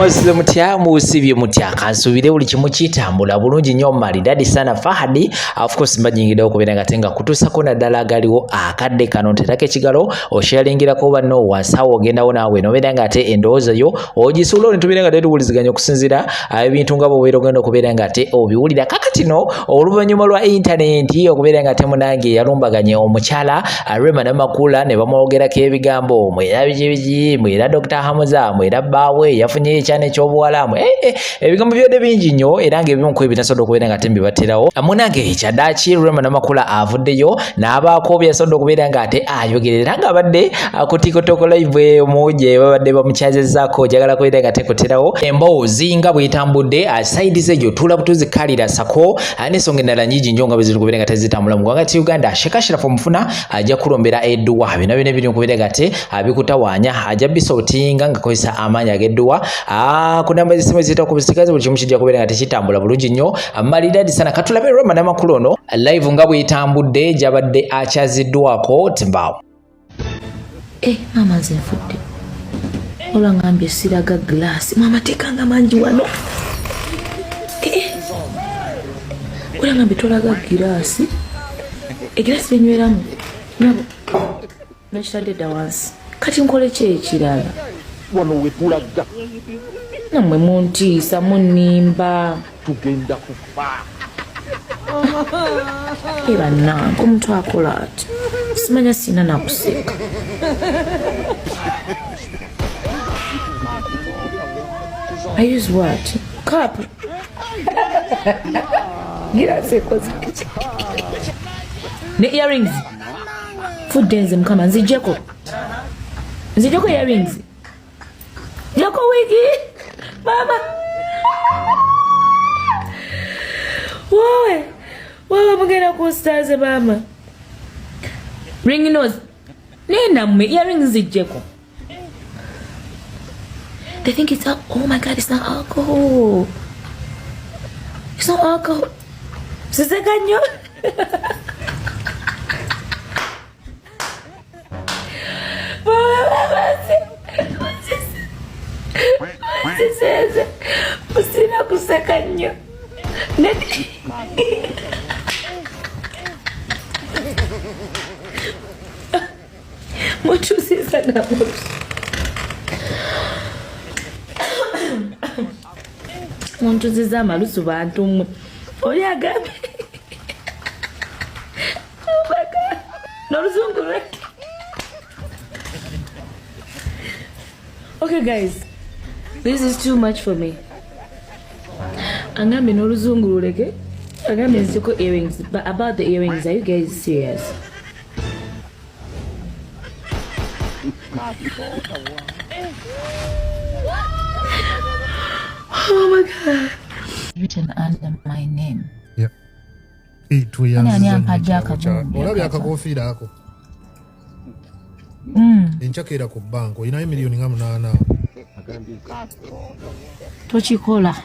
Mwasuze mutya, musibye mutya? Kansuubire buli kimu kitambula bulungi nnyo. Maridadi sana Fahadi, of course mbajingiddewo okubeera nga te nga kutuusako naddala agaliwo akadde kano. Nterako ekigalo osharingirako banno wansi awo, ogendawo naawe nobeera nga ate endowooza yo ogisuula olwo netubeera nga tetuwuliziganya okusinziira ebintu nga bw'obeera ogenda okubeera nga ate obiwulira. Kakati no oluvannyuma lwa intanenti okubeera nga ate munange yalumbaganye omukyala Rema Namakula ne bamwogerako ebigambo mwera biki biki, mwera Dr. Hamza, mwera bbaawe yafunye ekyana ekyobuwala, ebigambo byadde bingi nnyo era ng'ebimu ku ebyo nasobodde okubeera nga ate mbibaterawo. Munange kyaddaaki Rema Namakula avuddeyo n'abaako byasobodde okubeera nga ate ayogera era ng'abadde ku TikTok live emu gye babadde bamukyazizzaako. Njagala kubeera nga tekuterawo emboozi nga bw'etambudde sayidi ze gyo tuula butuuzi kalira sako n'ensonga endala nyingi nnyo nga bwe ziri kubeera nga tezitambula mu ggwanga ti Uganda. Sheikh Ashraf Omufuna ajja kulombera edduwa, bino byonna biri kubeera nga te bikutawaanya ajja bisootinga ng'akozesa amaanyi ag'edduwa ku namba z'essimu eziyita ku busikazi, buli kimu kijja kubeera nga tekitambula bulungi nnyo maridadi sana. Katulabe Rema Namakula ono live nga bw'etambudde gy'abadde akyaziddwako timbaawo. Eh, maama nze nfudde olwa ngambye siraga glass mu amateeka nga mangi wano. Eh, olwa ngambye tolaga giraasi, egiraasi gyenyweramu nabo nakitadde dda wansi, kati nkole ki ekirala? Wano wetulaga. Nammwe muntiisa, munnimba. Tugenda kufa. E bannange, omuntu akola ati simanya sina nakuseka. I use what? Cup. Girasi ekoze ki? Ne earrings. Fudde nze mukama, nzijjeko. Nzijjeko earrings. Jjako wigi. Mama. Wowe. Wowe mugenda kunstaaze mama. Ring nose. Naye nammwe earrings zijjeko. They think it's oh my God, it's not alcohol. It's not alcohol. Siseka nnyo. Siseze. Musina kuseka nnyo. Mutusiza nabo. Muntuziza amalusu bantu mmwe. Oli agambye. Oh my God. N'oluzungu lwe. Okay guys, this is too much for me. Angambye n'oluzungu luleke. Angambye nzijeko earrings, but about the earrings, are you guys serious? Oh my God. Written under my name. Yeah. Ani ampadde akagundi? Olabye akakofiira ako? Enkyaka era ku banka olinayo miliyoni nga 8. Tokikola.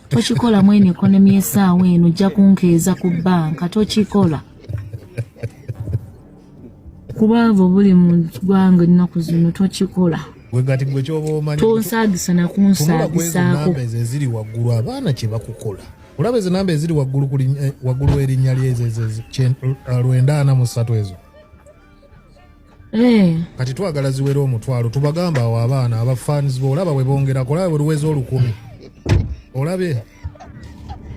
Tokikola mwene economy y'essaawa eno, ojja kunkeeza ku banka. Tokikola. Kubaavu buli mu ggwanga ennaku zino, tokikola. Gwe kati gwe kyoba omanyi. Tonsaagisa Tunula ku ezo nakunsaagisaako. Namba ezo eziri waggulu, abaana kye bakukola. Olaba ezo namba eziri waggulu waggulu erinnya lyezo ezo 943 ezo? Eh, Kati twagala ziwere 10,000. Tubagamba awo abaana abafans bo, olaba bwe bongerako, olaba bwe luweza 1,000, olabye?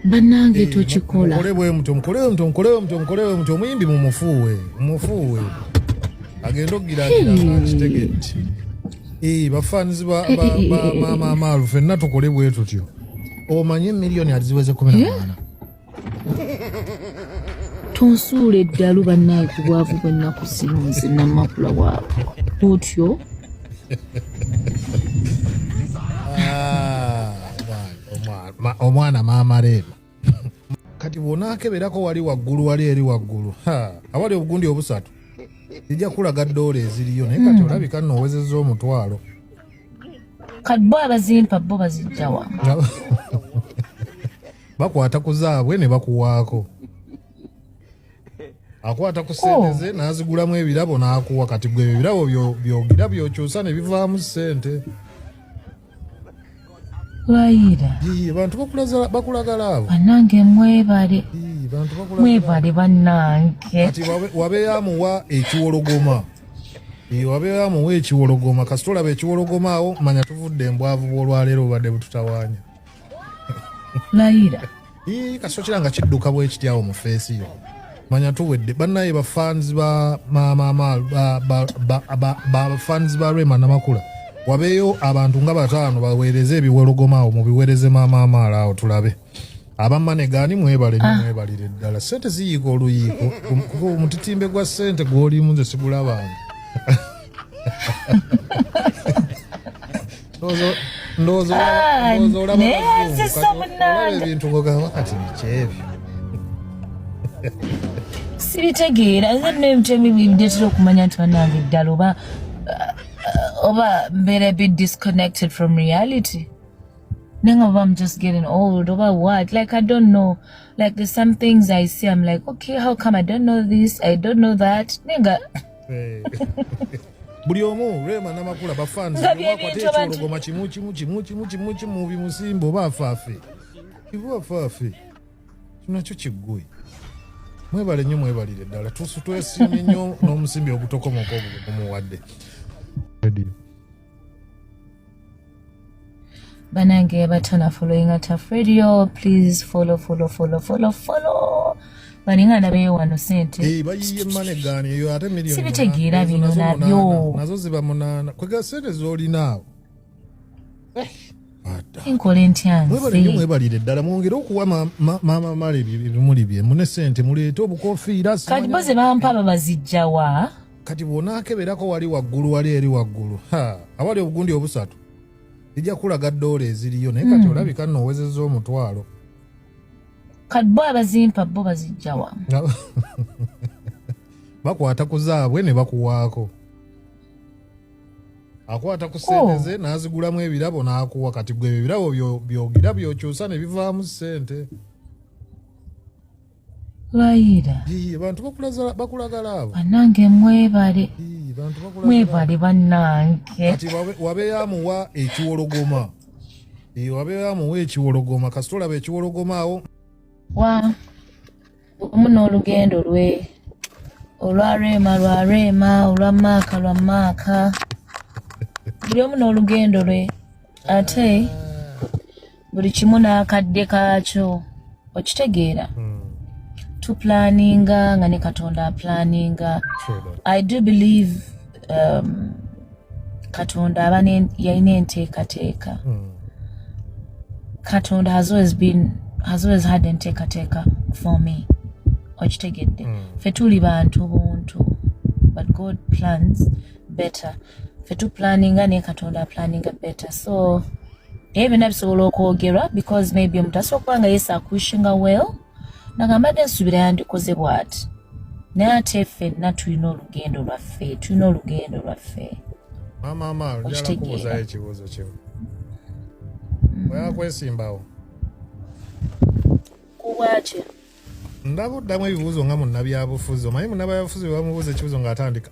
Bannange, tokikola. Mukole bwe mutyo, mukole bwe mutyo, mukole bwe mutyo, mukole bwe mutyo. Omuyimbi mumufuuwe, mumufuuwe agenda okugiragira nga akitegedde. Bafans ba maama Amaalu, ffenna tukole bwe tutyo. Omanye miliyoni aziweze 18. Tonsuula eddalu bannange ku bwavu bw'ennaku zino, nze Namakula waabwe otyo. Ah, omwana maama Reema, kati bw'onaakeberako wali waggulu, wali eri waggulu, ha, awali obugundi obusatu, ejja kulaga ddoola eziriyo. Naye kati olabika nno owezezza 10,000. Kati bo abazimpa bo bazijjawa? Bakwata ku zaabwe ne bakuwaako. Akwata ku ssente ze n'azigulamu ebirabo n'akuwa. Kati gwe ebirabo byogira byokyusa ne bivaamu ssente. Layira. Abantu bakulagala abo. Bannange mwebale. Mwebale bannange. Kati wabeeyo amuwa ekiwologoma. Wabeeyo amuwa ekiwologoma. Kasita olaba ekiwologoma awo manya tuvudde embwavu bw'olwaleero bubadde bututawaanya. Layira. Kasita okira nga kidduka bwe kiti awo mu feesi yo. Manya tuwedde. Bannaye ba fans ba maama ba fans ba Rema Namakula. Wabeeyo abantu nga 5 baweereze ebiwologoma awo mubiweereze maama Amaal awo tulabe. Abamanegaani mwebale nnyo mwebalire ddala. Ssente ziyiika oluyiiko. Omutitimbe gwa ssente gw'olimu nze sigulabanga. Ndowooza olaba ebintu ng'ogamba kati biki ebyo. Sibitegeera. Nze nno ebintu okumanya nti bannange ddala oba mbeera a bit disconnected from reality. Nenga I'm just getting old or what? Like, I don't know. Like, there's some things I see, I'm like, okay, how come I don't know this? I don't know that. Nenga. Buli omu Rema Namakula bafans ekiwologoma kimu kimu kimu kimu kimu kimu bimusimba oba afaafe. Ibo afaafe. Kino nakyo kiggwe. Mwebale nnyo mwebalire ddala. Twesiimye nnyo n'omusimbi ogutokomoka ogwo gumuwadde. Banange batana following at Tuff Radio, please follow follow follow follow follow. Baninga ndabeyo wano sente. Bayiye manegaani eyo ate million. Sibitegeera bino nabyo. Nazo ziba 8. Kwega sente z'olina awo. Nkole ntya nze. Mwebale nnyo mwebalire ddala mwongere okuwa maama Amaal ebimuli bye mune sente muleete obukofiira. Kati bo ze bampa babazijja wa? Kati bw'onaakeberako wali waggulu wali eri waggulu. Awali obugundi obusatu. Lijja kulaga ddoola eziriyo naye kati olabika nno owezezza 10,000. Kati bo abazimpa bo bazijja wa? Bakwata ku zaabwe ne bakuwaako. Akwata ku ssente ze n'azigulamu ebirabo n'akuwa. Kati gwe ebirabo byogira byokyusa ne bivaamu ssente. Layira. Abantu bakulagala abo. Bannange mwebale. Mwebale bannange. Kati wabeeyo amuwa ekiwologoma. Wabeeyo amuwa ekiwologoma. Kasita olaba ekiwologoma awo. Wa omu n'olugendo lwe. Olwa Rema lwa Rema, olwa Maaka lwa Maaka. Buli omu n'olugendo lwe. Ate buli kimu n'akadde kaakyo. Okitegeera. Tuplaninga nga ne Katonda aplaninga. I do believe Katonda aba yalina enteekateeka. Katonda has always had enteekateeka for me. Okitegedde. Ffe tuli bantu buntu, but God plans better. Ffe tuplaninga ne Katonda aplaninga better. So ebyo byonna bisobola okwogerwa because maybe omuntu asobola okuba nga yes akushinga well. Nagamba nsuubira yandikoze bw'ati. Naye ate ffenna tulina olugendo lwaffe, tulina olugendo lwaffe. Maama Amaal, njagala kubuuzaayo ekibuuzo kimu. Oyagala kwesimbawo? Ku bwaki? Ndaba oddamu ebibuuzo nga munnabyabufuzi. Omanyi munnabyabufuzi bwe bamubuuza ekibuuzo ng'atandika,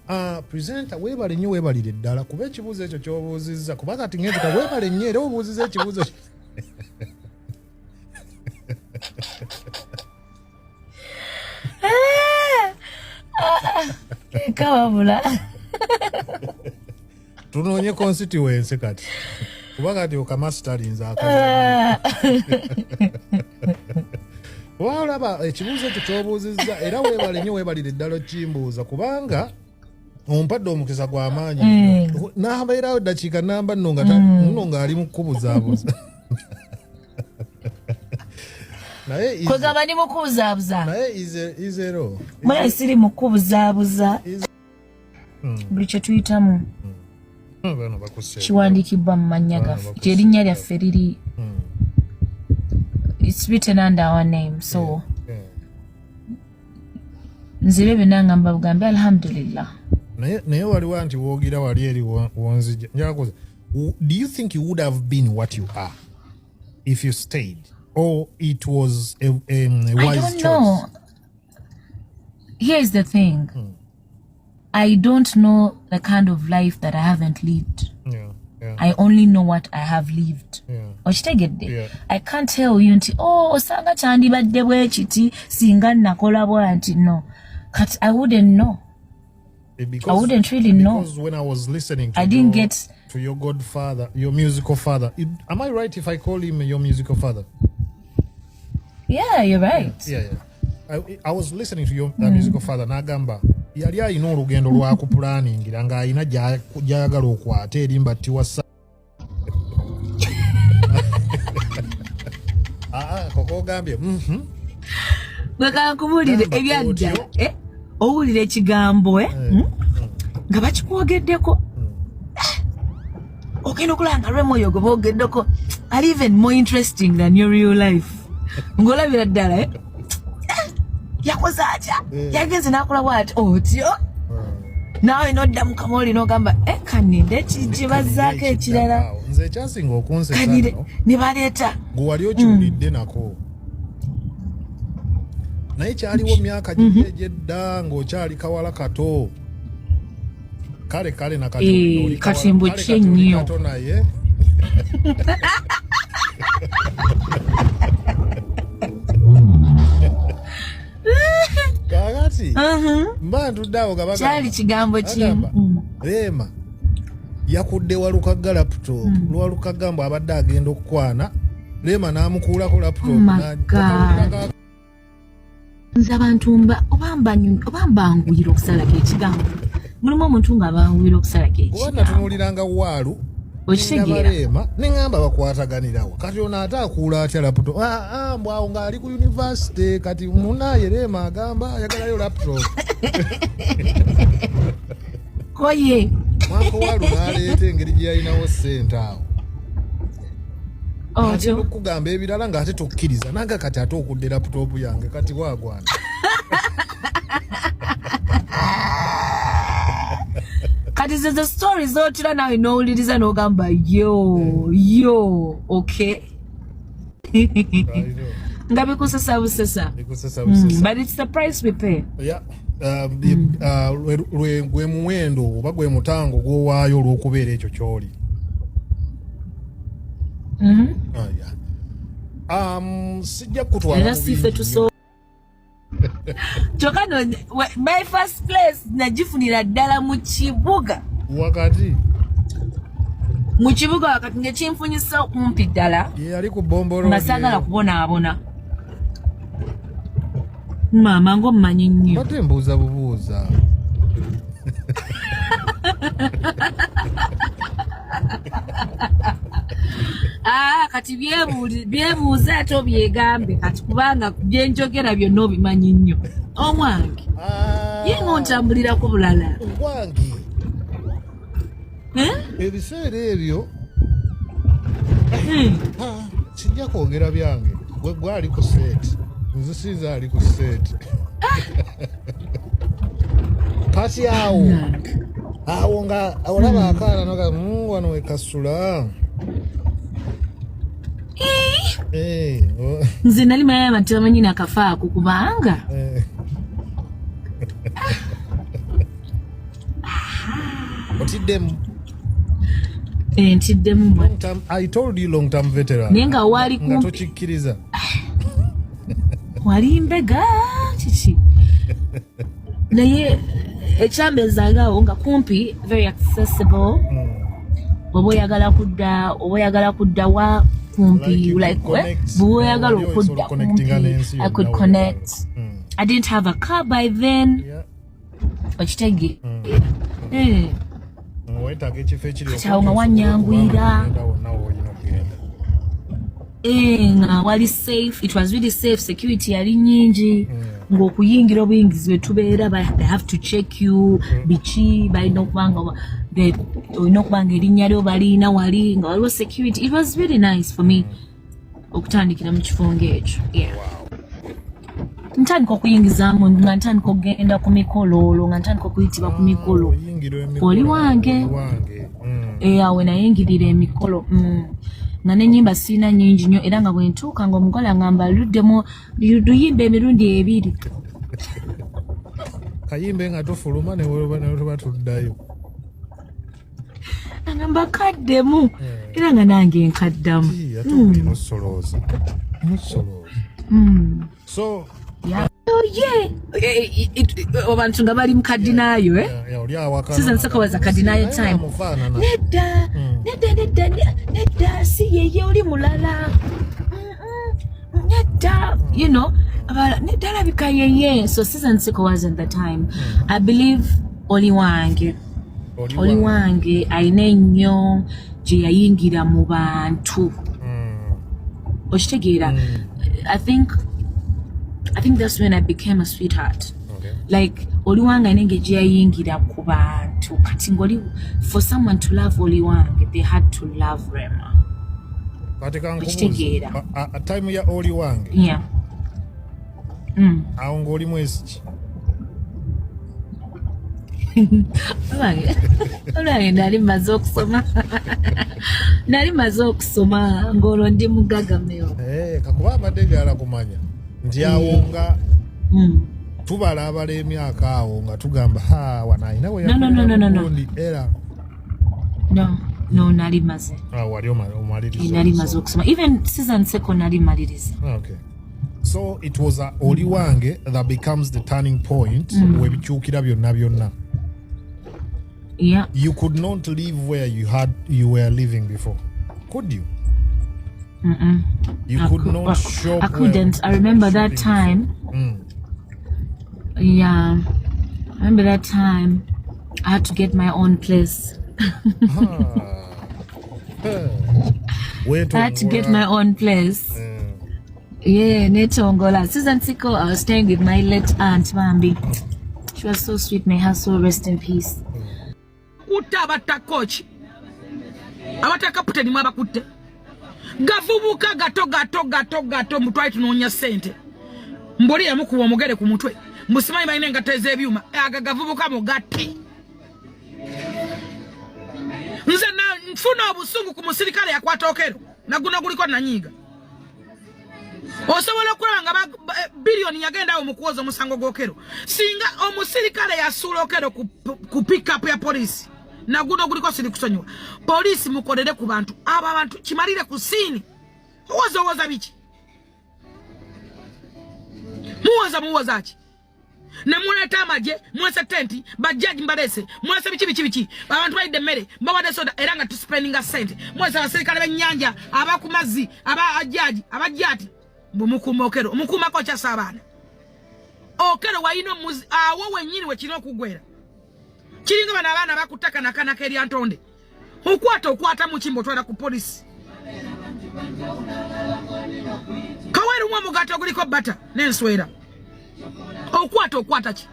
presenter weebale nnyo weebalire ddala kuba ekibuuzo ekyo ky'obuuzizza. Kuba kati ng'entuka weebale nnyo era obuuzizza ekibuuzo. Kawabula. Tunoonye constituency kati. Kuba kati okamasitalinza akazanyo. Olaba ekibuuzo ekyo ky'obuuzizza era weebale nnyo weebalire ddala okimbuuza kubanga ompadde omukisa gw'amaanyi nnyo. N'abeerawo ddakiika namba nno nga nno ng'ali mu kukubuzaabuza. Naye kwegamba ndi mukubuzaabuza. Naye izero. Mwana siri mukubuzaabuza. Buli kye tuyitamu kiwandiikibwa mu mannya gaffe. Erinnya lyaffe liri it's written under our name, so nzibe byonna ngamba bugambe alhamdulillah. Naye waliwo nti woogira wali eri wonzija. Njagala kubuuza, do you think you would have been what you are if you stayed, or it was a wise I don't choice? know. Here's the thing. I don't know the kind of life that I haven't lived. Yeah. I only know what I have lived. Okitegedde? I can't tell you nti, oh, osanga kyandibadde bwe kiti singa nakola bwa nti, no. Kati I wouldn't know. Because, I wouldn't really know. Because when I was listening to I didn't get to your godfather, your musical father. Am I right if I call him your musical father? Yeah, you're right. Yeah. I was listening to your musical father n'agamba yali alina olugendo lwakupulaningira ng'alina gy'ayagala okwata erimba tiwasa. Koko ogambye. Bwe kankubuulire Gamba ebyaddala otyo. Owulira ekigambo nga bakikwogeddeko, ogenda okulaba nga lwemu oyo gwe boogeddeko ali even more interesting than your real life, ng'olabira ddala yakoze atya, yagenze n'akola bwati otyo, naawe nodda mukamoli n'ogamba, kaninde kibazzaako ekirala. Awo, nze ekyasinga okunsesa Kanire nno, ne baleeta gwe wali okiwulidde nako, naye kyaliwo myaka giri egyedda ng'okyali kawala kato, kale kale nakati oli Kati mbu kale ki kati oli ennyo. kato, naye kakati mba ntudde awo nga bagamba- Kyali kigambo kimu. bagamba, Rema yakudde Walukagga laptop. Lwalukagga mbu abadde agenda okukwana Rema n'amukuulako laptop. Oh my God. Nze abantu mba oba mbanguyira okusalako ekigambo, mulimu omuntu nga banguyira okusalako Kuba ekigambo. natunuuliranga waalu Okitegeera? Rema neŋŋamba bakwataganirawa, kati ono ate akuula atya laptop? Ah, ah, mbu awo ng'ali ku university, kati munaye Rema agamba ayagalayo laptop. Koye. Mwaka waalu n'aleeta engeri gye yalinawo ssente awo, ate otyo nokugamba ebirala ng'ate tokkiriza nange, kati ate okudde laptop yange, kati waagwana. Kati zezo story zotira nawe n'owuliriza n'ogamba, yo yo, okay. I know. Nga bikusesa busesa. Bikusesa busesa. But it's the price we pay. Yeah. Gwe muwendo oba gwe mutango gw'owaayo olw'okubeera ekyo ky'oli. Ah, yeah. Sijja kutwala Era mu si ffe bingi nnyo. tuso kyokka no my first place nagifunira ddala mu kibuga. Wakati. Mu kibuga wakati, ngaekinfunyisa okumpi ddala. Ye yali ku Bombo. Nga saagala kubonaabona, maama ngaomumanyi nnyo. Mbadde mbuuza bubuuza. Ah, kati byebuuza ate obyegambe kati, kubanga byenjogera byonna obimanyi nnyo omwange. Ah, Ye ng'ontambulirako bulala. Gwange. Eh? Ebiseera ebyo, ah, sijja kwogera byange, gwe gwali ku set, nze sinze ali ku set. Kati awo awo nga olaba akaana noga, wano wekasula." Eh, oh, Nze nali manyi abantu tebamanyi nakafaako kubanga Otiddemu. Eh, ntiddemu mwe. Long term, I told you, long term veteran. Naye nga waali nga kumpi. tokikkiriza. Wali mbega kiki, naye ekyambeezangaawo nga kumpi, very accessible. Oba oyagala kudda, oba oyagala kudda wa kumpi. Like you like could connect. Bw'oba oyagala Wali okudda osobola connectinga kumpi, n'ensi I could yonna. connect. I didn't have a car by then. Okitegeera? Eh. Weetaaga ekifo ekiri Kati awo nga okumpi wannyanguyira. okuba nga ogenda wonna w'olina okugenda. Eh, nga wali safe, it was really safe, security yali nyingi, ng'okuyingira obuyingizi we tubeera they have to check you, biki, balina okuba nga olina okuba nga erinnya lyo balina wali, nga waliwo security. It was really nice for me okutandikira mu kifo ng'ekyo, yeah. Ntandika okuyingizaamu, nga ntandika okugenda ku mikolo, olwo nga ntandika okuyitibwa ku mikolo. Oyingira emikolo. Oli wange. Oli wange. Eh, awo nayingirira emikolo. Nga n'ennyimba siina nnyingi nnyo, era nga bwe ntuuka nga omugole angamba, luddemu luyimba emirundi ebiri. Kayimbe nga tufuluma ne tuba tuddayo. Agamba kaddemu, era nga nange nkaddamu. Ate buli musolooza musolooza. So Oh, yeah. Abantu nga bali mu kadinaayo, eh? Yeah, oli awakana. Susan Soko was a kadinaayo Naye time. amufaanana. Nedda, nedda, nedda, nedda, si yeye, oli mulala. Nedda, nedda, alabika yeye. So Susan Siko wasn't the time. I believe oli wange. Oli oli wange alina ennyo gye yayingira mu bantu. Okitegeera? I think that's when I became a sweetheart. Like oli wange alina engeri gye yayingira ku bantu. Kati ng'oli, for someone to love oli wange, they had to love Rema. Kati kankubuuze, Okitegeera? Time ya oli wange, Yeah. awo ng'oli mwezi ki? Olwange nali maze okusoma ng'olwo ndi mugagameo. Eh, kakuba abadde gyala kumanya nti awo nga tubalaabala emyaka awo nga tugamba, ha, wano alina we No. gundi era. No, nali maze. Awo wali omaliriza Nali maze okusoma. Even Season Seko nali maliriza. Okay. So it was a oli wange that becomes the turning point webikyukira byonna byonna. Yeah. You could not live where you were living before. Could you? Mm-mm. You I could not shop I couldn't. where I remember that shopping time. before. Yeah. I remember that time I had to get my own place. I had to get my own place. Yeah, Netongola. Susan Siko, I was staying with my late aunt, Bambi. She was so sweet. May her soul rest in peace. Kutte abatta coach, abatta kaputeni, mwabakutte gavubuka gato gato gato gato. Mutwali tunoonya ssente, mbuli yamukuba omugere ku mutwe, musimanyi balina engatto ez'ebyuma. Aga gavubuka mugatte. Nze nfuna obusungu ku musirikale yakwata Okero naguno guliko nanyiiga. Osobola okulaba nga biliyoni yagenda awo mu kuwoza omusango gw'Okero. Singa omusirikale yasuula Okero ku pickup ya poliisi, naguno guliko siri kusonyiwa. Poliisi, mukolere ku bantu abo, abantu kimalire ku scene. Owoza owoza biki? Muwoza muwoza ki? Ne muleeta amagye, mulese tenti, bajjaji mbalese, mulese biki biki biki. Abantu balidde emmere, bawadde soda, era nga tuspendinga sente. Mulese abaserikale b'ennyanja, abakumazzi, aba ajaji, abajjaati, bwemukuuma Okero, omukuumako kyasa abaana. Okero walina omuzi awo wennyini wekirina okuggwera. Kiringa bano abaana bakuttaka nakanaka eryantonde, okwata okwata mukimba otwala ku polisi. Kaweerumu omugaati oguliko bata n'enswera, okwata okwata ki?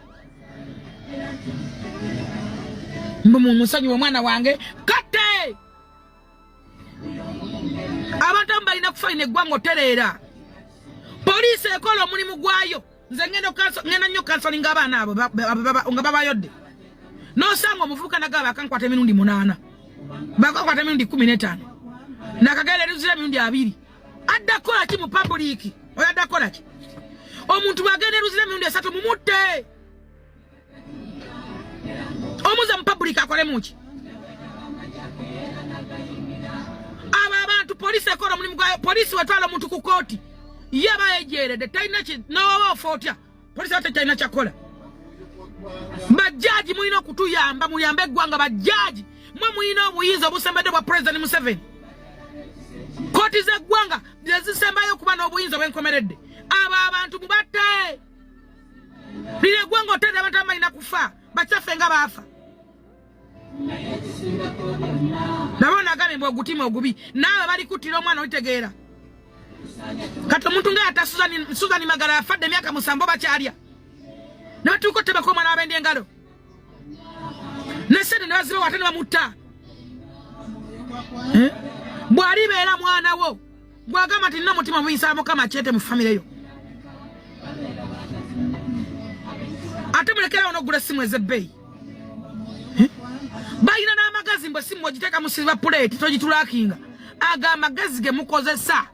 Mbu musonyiwe omwana wange. Katte abantu abamu balina kufaina eggwanga otereera. Poliisi ekola omulimu gwayo. Nze ngenda nnyo counselling abaana abo nga babayodde, nosanga omuvubuka nagaba bakankwata emirundi 8, bakankwata emirundi 15, nakagenda eruzira emirundi 20. Adda kukola ki mu public? Oyo adda kukola ki? Omuntu bwagenda eruzira emirundi 3, mumutte, omuze mu public akolemu ki? Abo abantu poliisi ekola omulimu gwayo. Poliisi wetwala omuntu ku kooti, ye aba yejeredde, talina ki nowoba ofa otya, poliisi ate talina kyakola. Bajjaji, mulina okutuyamba, muyambe eggwanga. Bajjaji, mwe mulina obuyinza obusembedde bwa President Museveni. Kooti z'eggwanga zezisembayo okuba n'obuyinza obwenkomeredde. Abo abantu mubatte. Lino eggwanga otedde abantu abalina kufa, bakyaffe nga baafa nabo. Nagambye mbu ogutima ogubi naawe bali kuttira omwana olitegeera. Kati omuntu nga yata Suzani Magala, afadde emyaka 7, bakyalya ne batuuka otebako omwana wabendi engalo ne sente ne bazibawa ate ne bamutta. Eh? Bw'alibeera mwana wo gwagamba nti nina omutima muyisa, Mukama kyete mu famire yo. Ate mulekerawo n'okugula essimu ez'ebbeeyi. Eh? Balina n'amagazi mbu essimu ogiteeka mu silver plate, togitulakinga. Ago amagezi ge mukozesa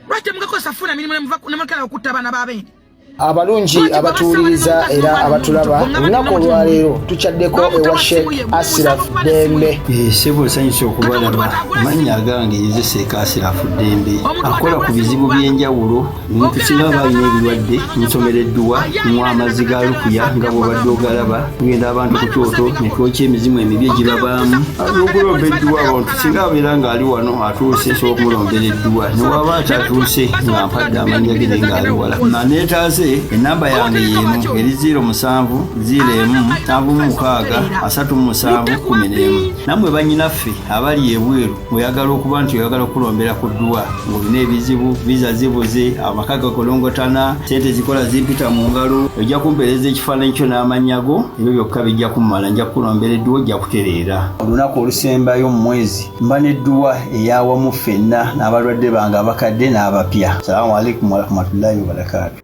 lwaki temugakozesa funa mirimu, ne mulekerawo okutta abaana b'abendi? Abalungi abatuwuliriza era abatulaba, olunaku olwaleero tukyaddeko ewa Sheikh Asiraf Ddembe. Ssebo, nsanyusa okubalaba. Amannya agange nze Seeka Asirafu Ddembe, akola ku bizibu by'enjawulo. Omuntu singa aba alina ebirwadde, nsomera edduwa, nywa amazzi ga lukuya nga bw'obadde ogalaba. Tugenda abantu ku kyoto ne twokya emizimu emibi egibabaamu n'okulomba edduwa. Abantu singa abeera ng'ali wano atuuse, nsobola okumulombera edduwa, newaba atatuuse nga mpadde amannya ge naye ng'ali wala naneetaase. Enamba yange yeemu eri 07 01 76 37 11. Nammwe bannyinaffe abali ebweru, oyagala okuba nti oyagala okulombera ku dduwa ng'olina ebizibu, viza zibuze, amaka gakolongotana, sente zikola zimpita mu ngalo, ojja kumpeereza ekifaananyi kyo n'amannya go, ebyo byokka bijja kummala, nja kukulombera edduwa, ojja kutereera. Olunaku olusembayo mu mwezi mba n'edduwa eyawamu ffenna n'abalwadde bange abakadde n'abapya. Salaamu alaikum warahmatullahi wabarakaatu.